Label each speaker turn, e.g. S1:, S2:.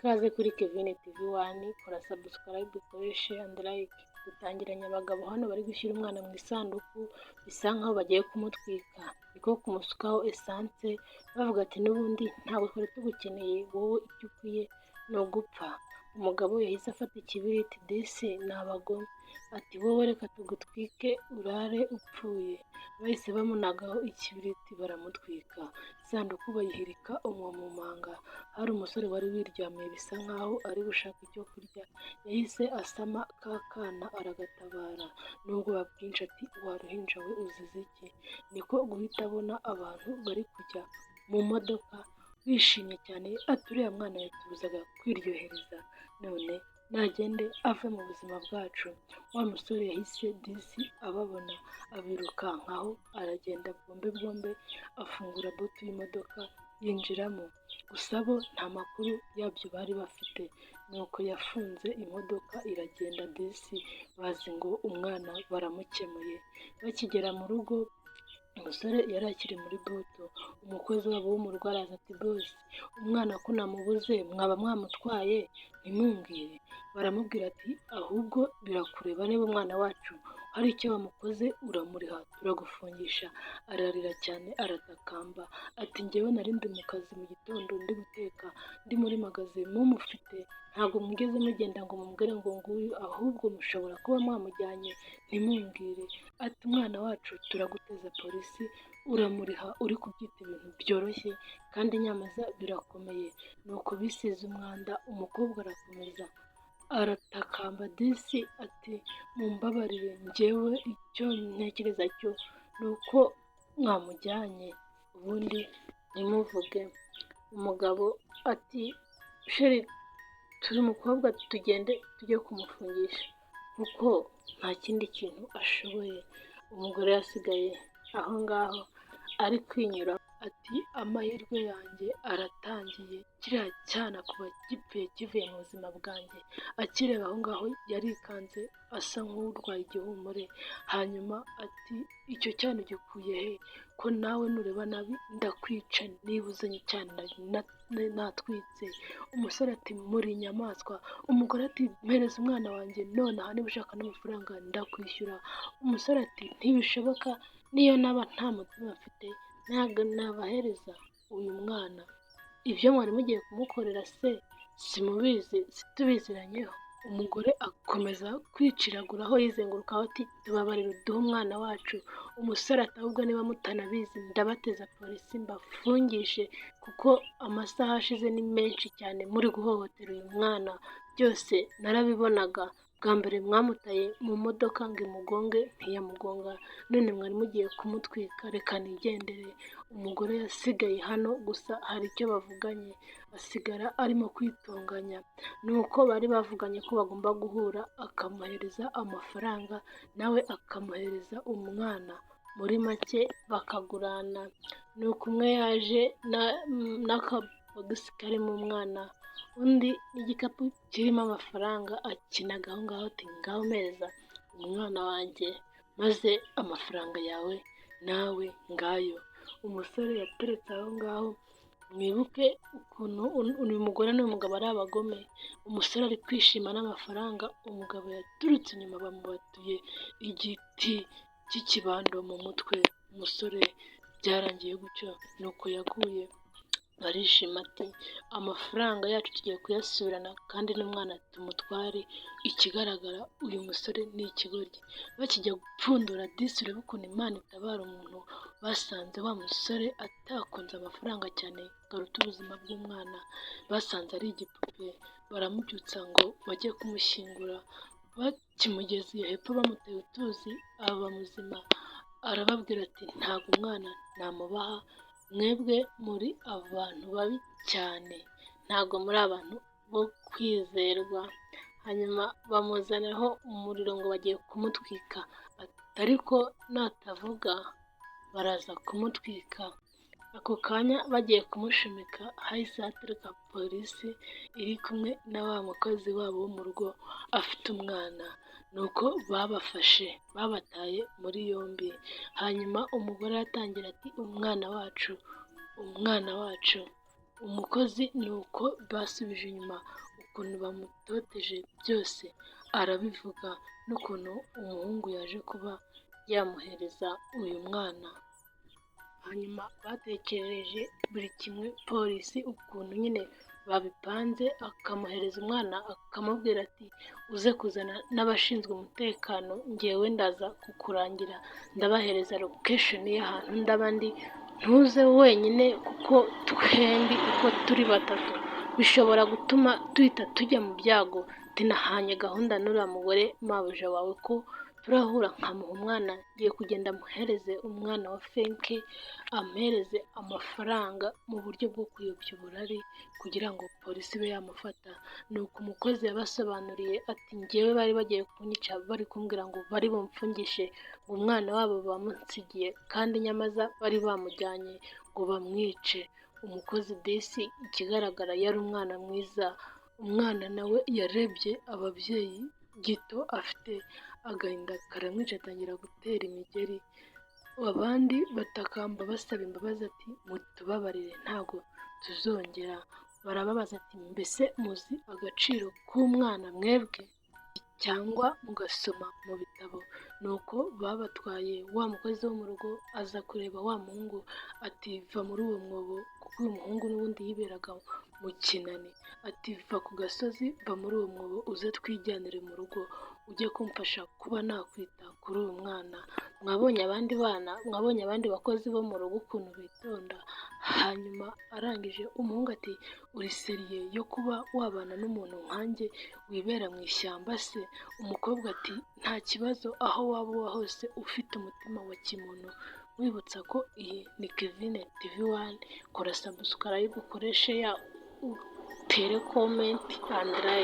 S1: Ikaze kuri Kevin TV One, kora subscribe, ukore share and like. Dutangiranye abagabo hano bari gushyira umwana mu isanduku, bisa nkaho bagiye kumutwika, niko kumusukaho essence, bavuga ati: "N'ubundi ntabwo twari tugukeneye, wowe icyo ukwiye ni ugupfa." Umugabo yahise afata ikibiriti, disi ni abagome, ati: "Wowe reka tugutwike urare upfuye." Bahise bamunagaho ikibiriti baramutwika, isanduku bayihirika umwo mu manga. Hari umusore wari wiryamiye, bisa nkaho ari gushaka icyo kurya, yahise asama ka kana aragatabara n'ubwoba bwinshi, ati: "Wa ruhinja we, uzize iki?" Niko guhita abona abantu bari kujya mu modoka bishimye cyane, ati: "Uriya mwana yatubuzaga kwiryohereza, none nagende ave mu buzima bwacu." Wa musore yahise disi ababona abirukankaho, aragenda bwombe bwombe, afungura boot y'imodoka yinjiramo, gusa bo nta makuru yabyo bari bafite. Nuko yafunze imodoka iragenda, disi bazi ngo umwana baramukemuye. Bakigera mu rugo, umusore yari akiri muri boot, umukozi wabo wo mu rugo araza ati: "Boss, umwana ko namubuze, mwaba mwamutwaye ntimumbwire?" Baramubwira ati: "Ahubwo birakureba, niba umwana wacu hari icyo wamukoze uramuriha, turagufungisha." Ararira cyane, aratakamba ati: "Njyewe nari ndi mu kazi mu gitondo, ndi guteka, ndi muri magasin mumufite, ntabwo mwigeze mugenda ngo mumubwire ngo nguyu, ahubwo mushobora kuba mwamujyanye ntimumbwire." Ati: "Umwana wacu turaguteza polisi, uramuriha, uri kubyita ibintu byoroshye kandi nyamaza birakomeye." Nuko bisize umwanda, umukobwa arakomeza aratakamba disi ati: "Mumbabarire, njyewe icyo ntekereza cyo ni uko mwamujyanye ubundi ntimuvuge." Umugabo ati: "Chérie, turi umukobwa, tugende tujye kumufungisha kuko nta kindi kintu ashoboye." Umugore yasigaye aho ngaho ari kwinyura, ati: "Amahirwe yanjye aratangiye, kiriya cyana kuba gipfuye kivuye mu buzima bwanjye." Akireba aho ngaho yarikanze, asa nk'urwaye igihumure, hanyuma ati: "Icyo cyana ugikuye he? Ko nawe nureba nabi ndakwica niba uzanye icyana natwitse." Umusore ati: "Muri inyamaswa." Umugore ati: "Mpereza umwana wanjye nonaha, niba ushaka n'amafaranga ndakwishyura." Umusore ati: "Ntibishoboka, niyo naba nta mutima mfite ntabwo nabahereza uyu mwana. Ibyo mwari mugiye kumukorera se simubizi, situbiziranyeho?" Umugore akomeza kwiciraguraho, yizengurukaho, ati: "Tubabarire uduhe umwana wacu." Umusore ati: "Ahubwo niba mutanabizi ndabateza polisi mbafungishe, kuko amasaha ashize ni menshi cyane muri guhohotera uyu mwana. Byose narabibonaga. Bwa mbere mwamutaye mu modoka ngo imugonge, ntiyamugonga, none mwari mugiye kumutwika, reka nigendere." Umugore yasigaye hano gusa hari icyo bavuganye, asigara arimo kwitunganya. Nuko bari bavuganye ko bagomba guhura, akamuhereza amafaranga nawe akamuhereza umwana, muri make bakagurana. Nuko umwe yaje n'akabogisi karimo umwana, undi n'igikapu kirimo amafaranga, akinaga aho ngaho ati: "Ngaho mpereza umwana wanjye, maze amafaranga yawe nawe ngayo." Umusore yateretse aho ngaho. Mwibuke ukuntu uyu mugore n'uyu mugabo ari abagome. Umusore ari kwishima n'amafaranga, umugabo yaturutse inyuma bamubatuye igiti cy'ikibando mu mutwe. Umusore byarangiye gutyo, nuko yaguye. Barishima ati: "Amafaranga yacu tugiye kuyasubirana kandi n'umwana tumutware, ikigaragara uyu musore ni ikigoryi." Bakijya gupfundura disi, urebe ukuntu Imana itabara umuntu, basanze wa musore atakunze amafaranga cyane ngo arute ubuzima bw'umwana, basanze ari igipupe, baramubyutsa ngo bajye kumushyingura, bakimugeza iyo hepfo bamuteye utuzi aba muzima, arababwira ati: "Ntabwo umwana namubaha, mwebwe muri abantu babi cyane, ntabwo muri abantu bo kwizerwa." Hanyuma bamuzaniraho umuriro ngo bagiye kumutwika, ariko natavuga baraza kumutwika. Ako kanya bagiye kumushumika, hahise haturuka polisi iri kumwe na wa mukozi wabo wo mu rugo afite umwana, nuko babafashe babataye muri yombi. Hanyuma umugore aratangira ati: "Umwana wacu, umwana wacu." Umukozi ni uko basubije inyuma ukuntu bamutoteje byose arabivuga, n'ukuntu umuhungu yaje kuba yamuhereza uyu mwana. Hanyuma batekereje buri kimwe polisi ukuntu nyine babipanze, akamuhereza umwana akamubwira ati: "Uze kuzana n'abashinzwe umutekano, ngewe ndaza kukurangira, ndabahereza location y'ahantu ndaba ndi, ntuze wenyine kuko twembi uko turi batatu bishobora gutuma duhita tujya mu byago. Tinahanye gahunda n'uriya mugore mabuja wawe ko turahura nkamuha umwana, ngiye kugenda amuhereze umwana wa Fenke, ampereze amafaranga mu buryo bwo kuyobya uburari kugira ngo polisi ibe yamufata." Nuko umukozi yabasobanuriye ati: "Ngewe bari bagiye kunyica, bari kumbwira ngo bari bumfungishe, ngo umwana wabo bamunsigiye, kandi nyamaza bari bamujyanye ngo bamwice." Umukozi disi ikigaragara yari umwana mwiza, umwana nawe yarebye ababyeyi gito afite agahinda karamwica atangira gutera imigeri, abandi batakamba basaba imbabazi ati: "Mutubabarire ntabwo tuzongera." Barababaza ati: "Mbese muzi agaciro k'umwana mwebwe cyangwa mugasoma mu bitabo?" Nuko babatwaye. Wa mukozi wo mu rugo aza kureba wa muhungu ati: "Va muri uwo mwobo," kuko uyu muhungu n'ubundi yiberaga mu kinani, ati: "Va ku gasozi, va muri uwo mwobo, uze twijyanire mu rugo, ujye kumfasha kuba nakwita kuri uyu mwana. Mwabonye abandi bana, mwabonye abandi bakozi bo mu rugo ukuntu bitonda." Hanyuma arangije umuhungu ati: "Uri sérieux yo kuba wabana n'umuntu nkanjye wibera mu ishyamba se?" Umukobwa ati: "Nta kibazo, aho waba uba hose ufite umutima wa kimuntu." Wibutsa ko iyi ni Kevine TV One, kora subscribe, ukore share, utere comment and like.